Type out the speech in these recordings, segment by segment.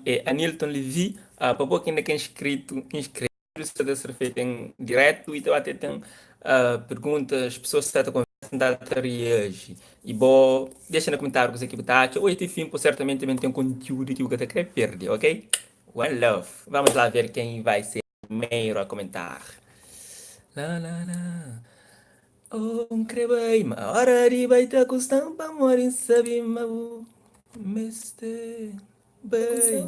é Anilton Levy. Pa bo ki inda ka inscrito, inscreve. Sta ta ser feito em direto e ta até tem perguntas, pessoas sta ta conversa, ta ta reage. E bo deixa na comentário kuzê ki bu ta atxa. Oi, até fim, po certamente também tem conteúdo que bu ka ta kre perde, ok? One love. Vamos lá ver quem vai ser primeiro a comentar. La la la. Oh, N kre bai, ma ora di bai ta kusta-m pamodi N sabe ma bu meste bai.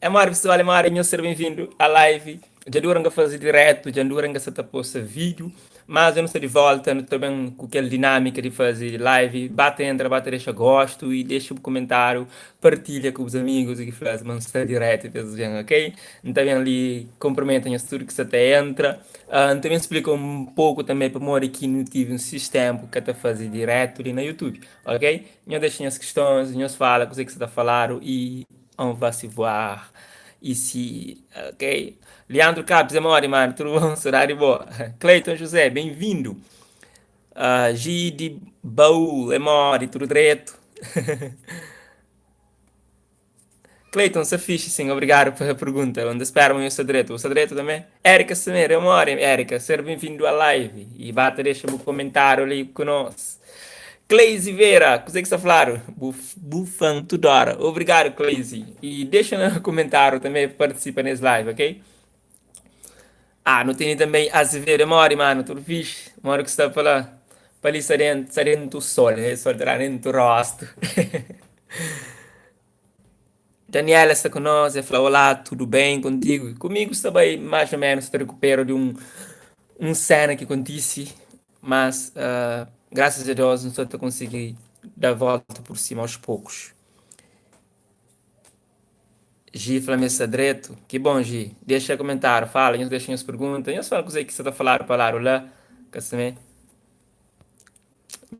É mori pessoal, é mori, nhos ser bem-vindo à live. Dja dura N ka faze direto, dja dura N ka sa ta posta vídeo, mas eu nu sta di volta, nu ta ben ku kel dinâmika di faze live. Ba ta entra, ba ta dexa gosto e dexa bu komentáriu, partilha ku bus amigus e fla-s ma N sta direto pa es ben, ok? N ta ben li kunprimenta nhos tudu ki sa ta entra. N ta ben splika un poku tanbe pamodi ki nu tive un sis tenpu ka ta faze diretu li na YouTube, ok? Nhos dexa nhos kistons, nhos fala kuze ki sa ta faladu y on va se voir ici, ok? Leandro Capes, é modi, mano? Tudu bon? Sodadi bo. Cleiton José, ben-vindu. Gide Baú, é modi? Tudu dretu? Cleiton, sta fixe sim, obrigado pa pergunta. N ta spera ma nhos sta dretu. Bu sta dretu tanbe? Erika Semedo, eu mori, Erika, ser ben-vindu a live e ba ta dexa bu komentáriu li ku nos. Cleise Vera, kuzê ki sta fladu? Bu, bu fan tudu ora. Obrigadu, Cleise. E dexa na komentáriu tanbe pa partisipa nes live, ok? Ah, nu tene tanbe Azevedo, eu mori, manu, tudu fixe? Modi ki sta pa la? Pa li sta dentu, sta dentu sol, sol ta da dentu rostu. Daniela sta ku nos, el fla, Olá, tudu ben kontigu? Kumigu sta bai más o ménus, ta rekupera di un un séna ki kontise, mas uh, grasas a Deus N sta ta konsigi da volta por sima aos poucos. Gi fla ma el sta dretu. Ki bon, Gi. Dexa komentáriu, fala, nhos dexa nhos pergunta, nhos fala kuzê ki sta ta faladu pa ladu la, ka simé.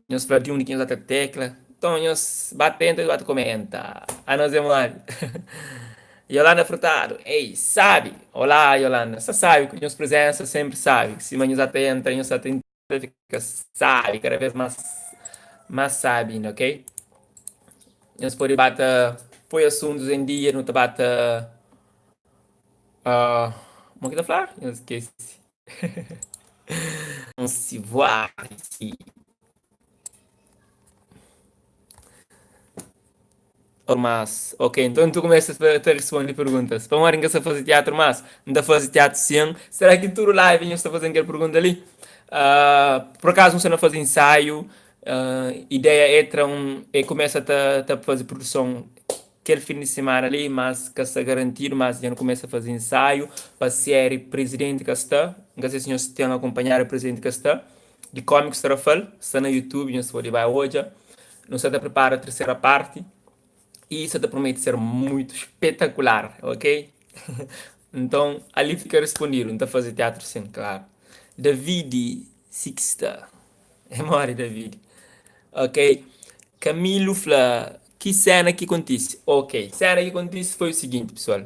Nhos fla di undi ki nhos ata tekla. Nton nhos ba tenta, nhos ba ta komenta. Anos é moli. Yolanda Furtado, ei, sabi! Olá, Yolanda. Sta sabi ku nhos presensa, sempre sabi. Sima nhos ata entra, nhos ata entra, fika sabi, kada vez mas mas sabi inda, ok? Nhos pode ba ta poi asuntus em dia, nu ta ba ta uh, mo ki ta fla? Nhos skese. Se voar si. Mas, ok, então tu começa a te responde perguntas. Pamodi N ka sa faze teatro mas? N ta faze teatro sim. Será ki tudu live nhos ta fazen kel pergunta li? Uh, por acaso N sta na faze ensaio, uh, ideia é tra um, é começa ta, ta faze produção kel fin di simana li, mas ka sta garantidu, mas dja nu kumesa faze insaiu pa série Presidente ka sta, N ka sei si nhos ten akonpanhadu Presidente ka sta, di Cómicos Tarrafal, sta na YouTube, nhos pode bai odja. Nu sta ta pripara tersera parti e sta ta promete ser muito espetakular, ok? Nton, ali fika respondidu, N ta faze teatru sin, klaru. Davidi Sixta. É mori David. Ok. Camilo fla, ki cena ki kontise? Ok, cena ki kontise foi o seguinte, pessoal.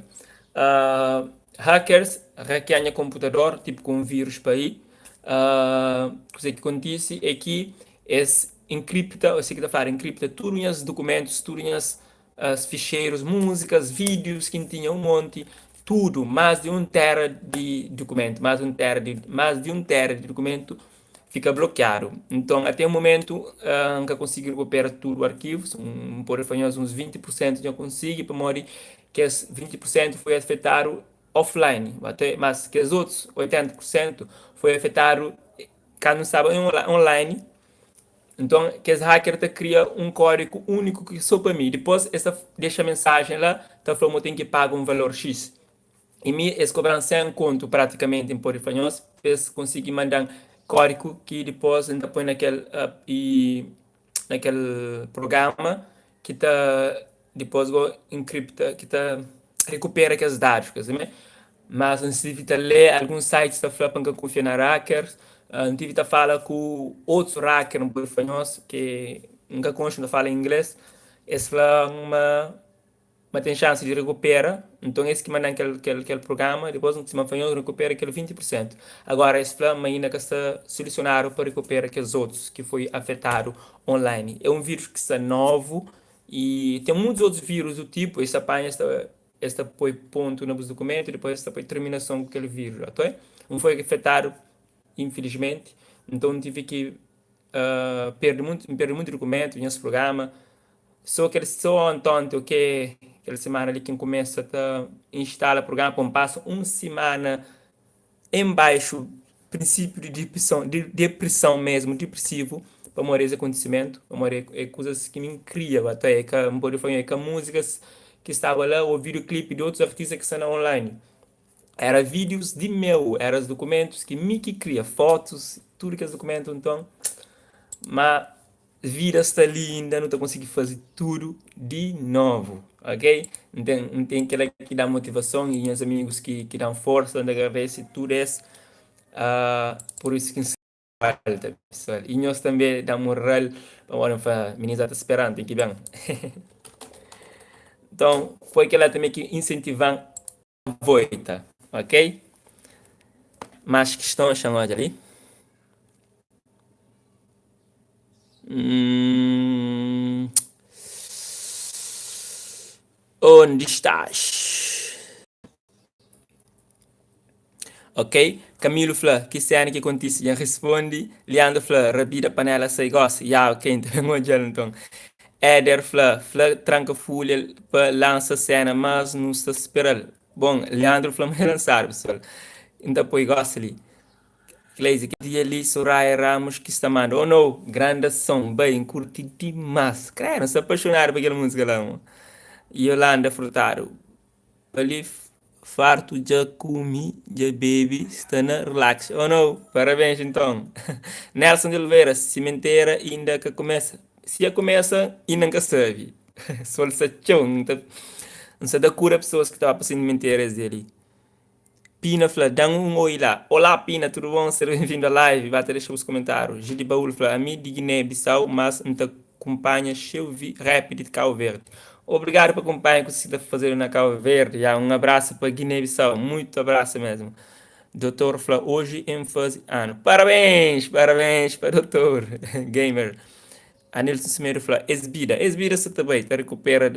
Uh, hackers hackeia nha computador, tipo com um vírus pa aí. Uh, kuze ki kontise é ki es encripta, ou se ki ta fala, encripta tudo nhas documentos, tudo nhas as ficheiros, músicas, vídeos ki N tinha um monte, tudo, mais de um tera de documento, mais um tera de, mais de um tera de documento fica bloqueado. Então, até o momento, uh, N ka consegui recupera tudo arquivos, um, pode falar uns 20% já consegui, pamodi que es 20% foi afetado offline, até, mas que os outros 80% foi afetado quando estava online. Então, kes hacker ta kria un kódigu úniku ki sô pa mi. Dipôs, es ta dexa mensajen la ta fla ma bu ten ki paga un valor X. I mi, es kobra-m 100 kontu pratikamenti, N pode fla nhos, pa es konsigi manda-m kódigu ki dipôs N ta poi na kel i na kel prugrama ki ta dipôs go enkripta, ki ta rekupera kes dadus, ka sibi? Mas N tive ta lê alguns sites ta fla pa N ka kunfia na hackers, N tive ta fala ku otus hacker, N pode fla nhos, ki N ka konxe, N ta fala ingles, es fla ma ma ten xansi di rekupera, nton es ki manda-m kel kel kel prugrama, dipôs sima N fla nhos, rekupera kel 20 pur sentu. Agora es fla ma inda ka sta solusionadu pa rekupera kes otus ki foi afetadu online. É un vírus ki sta novu. E ten muitos outros vírus do tipo, es ta panha, es ta, es ta poi pontu na bus dukumentu, dipôs es ta poi terminason ku kel vírus la, toi? N foi afetadu, infilismenti, nton N tive ki uh, perde muito, N perde muito dukumentu, nhas prugrama, so kel so ontonti o ke kel simana li ki N kumesa ta instala prugrama pa N pasa un simana en baixu prinsípiu di deprison, di deprison mesmu, dipresivu, pamodi es akontisimentu, pamodi é kuzas ki mi N kria ba ta, é ka, N pode fla é ka múzikas ki staba la ô videoclip di otus artista ki sta na online. Era vídeos di meu, era dokumentus ki mi ki kria, fotus, tudu kes dokumentu nton, ma Vida sta li inda nu ta konsigi faze tudu di novu, ok? N ten, N ten kila ki da motivason i nhas amigus ki, ki dan forsa, N ta agradese tudu es. Uh, pur isu ki N falta, pessoal. I nhos tanbe da moral, pamodi N fla, minina ta speran, ten ki ben. Nton, foi kila tanbe ki insentivan volta, ok? Mais questões, xa odja li. Hum, onde estás? Ok? Camilo fla, ki cena ki kontise? Dja responde. Leandro fla, rabida panela sai gosi. Ya, ok, nta ben odjal nton. Éder fla, fla tranka fulha pa lansa cena, mas nu sta speral. Bon, Leandro fla ma é lansadu, pessoal. N ta poi gosi li. Cleise, kel dia li Soraya Ramos ki sta manda. Oh no, granda som, bai, N curti dimas. Credo, N sta apaixonado pa kel música la. Mo. Yolanda Furtado, Ali fartu dja kumi dja bebi sta na relax oh no parabéns nton Nelson de Oliveira simentera inda ka kumesa si dja kumesa inda nka sabi sol sta txeu nta nsa ta kura pessoas ki ta ba pa simentera es dia li Pina fla dan un oi la olá Pina tudo bom seja bem-vindo a live ba ta dexa bus komentáriu Gil di Baúl fla ami di Guiné Bissau mas nta Kumpanha xeu vi rap di Cabo Verde. Obrigado pa kumpanha ku si ta fazedu na Cabo Verde. Ya, um abraço pa Guiné Bissau, muito abraço mesmo. Doutor fla hoje em faze ano. Parabéns, parabéns pa doutor gamer. Anilson Semedo fla es bida, es bida sa ta bai, ta recupera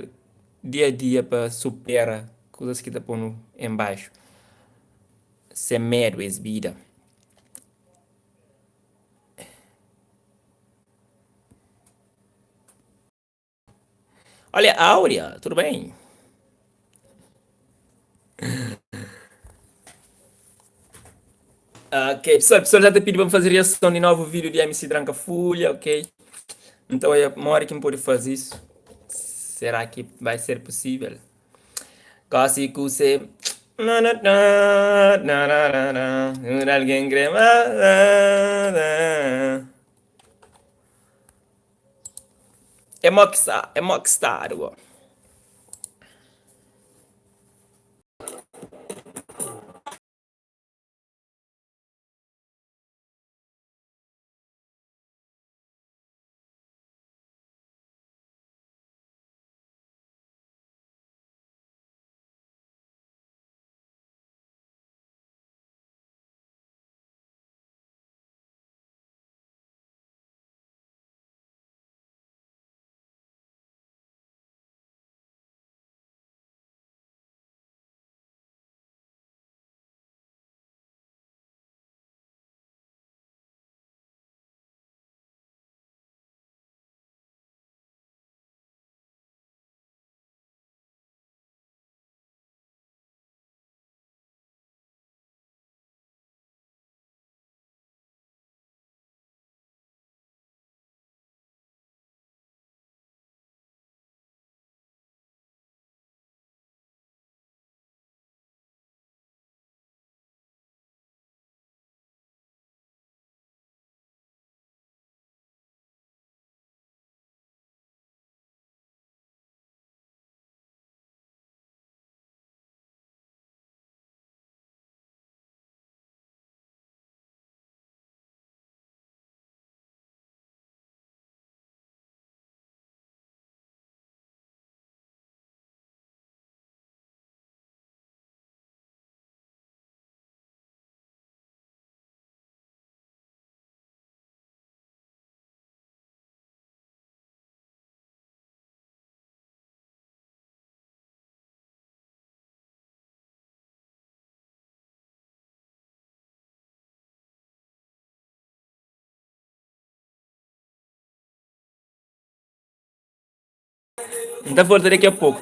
dia a dia pa supera kuzas ki ta ponu em baixo. Sem medo es bida. Olha, Áurea, tudo bem? Ok, pessoal, pessoal já te pedi para fazer reação de novo vídeo de MC Tranca Fulha, ok? Então é uma hora que me pode fazer isso. Será que vai ser possível? Gosi ku se na na na na na na na Alguém crê É mó que está, é mó que está, go. N ta volta daqui a pouco.